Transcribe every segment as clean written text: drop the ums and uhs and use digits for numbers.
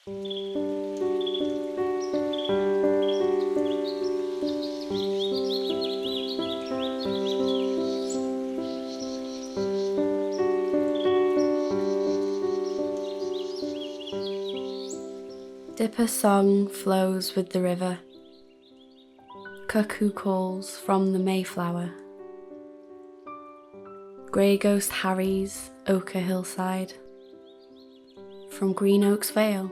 Dipper song flows with the river. Cuckoo calls from the Mayflower. Grey ghost harries ochre hillside. From green oaks vale,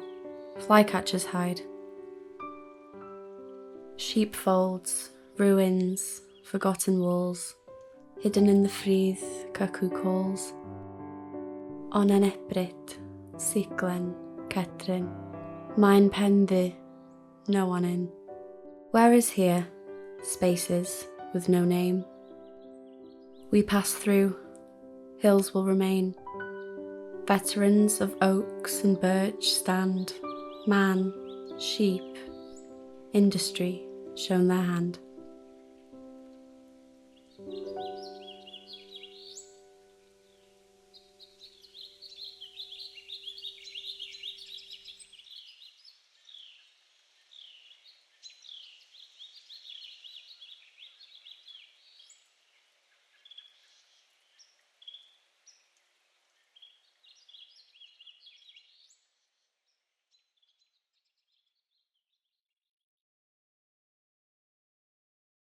flycatchers hide. Sheepfolds, ruins, forgotten walls, hidden in the ffridd, cuckoo calls. Onnen ebrit, siglen, cedryn, Maen Penddu, no one in. Where is here? Spaces with no name. We pass through, hills will remain. Veterans of oaks and birch stand, man, sheep, industry shown their hand.